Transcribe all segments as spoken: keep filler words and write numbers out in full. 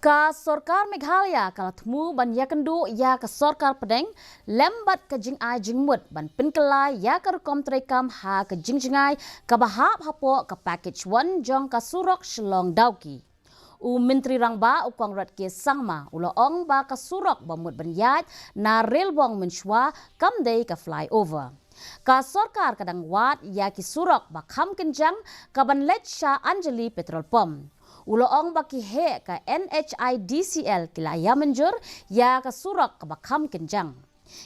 Ka Sorkar Meghalaya ka la thmu ban ïakynduh ïa ka Sorkar Pdeng lem bad ka jingai jingmut ban pynkylla ïa ka rukom treikam ha ka jingjngai kaba hap hapoh ka Package One jong ka surok Shillong Dawki. U Myntri Rangbah u Conrad K Sangma u la ong ba ka surok ba mut ban ïaid na Railbong mynshuwa kam dei ka flyover. Ka sorkar ka dang wad ïa ki surok ba kham kynjang kaban leit sha Anjali Petrol Pump. U la ong ba ki heh ka N H I D C L ki la ïa mynjur ïa ka surok kaba kham kynjang.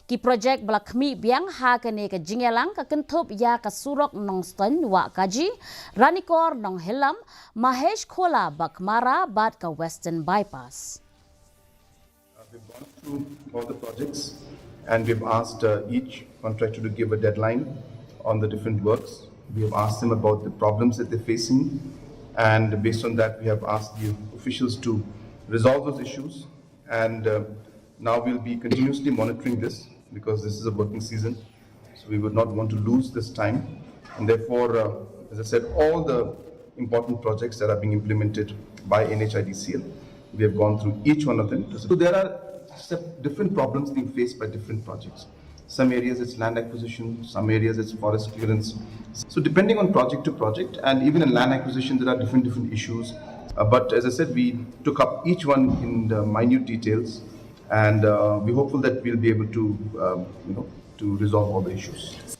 Ki projek ba la khmih biang ha kane ka jingïalang ka kynthup ïa ka surok Nongstoiñ Wahkaji, Ranikor Nonghillam, Mahesh Khola Baghmara bad ka Western Bypass. Uh, we've gone through all the projects and we've asked uh, each contractor to give a deadline on the different works. We have asked them about the problems that they're facing, and based on that, we have asked the officials to resolve those issues. And uh, now we'll be continuously monitoring this because this is a working season. So we would not want to lose this time. And therefore, uh, as I said, all the important projects that are being implemented by N H I D C L, we have gone through each one of them. So there are sep- different problems being faced by different projects. Some areas it's land acquisition, some areas it's forest clearance. So depending on project to project, and even in land acquisition, there are different different issues. Uh, but as I said, we took up each one in the minute details, and uh, we're hopeful that we'll be able to, um, you know, to resolve all the issues.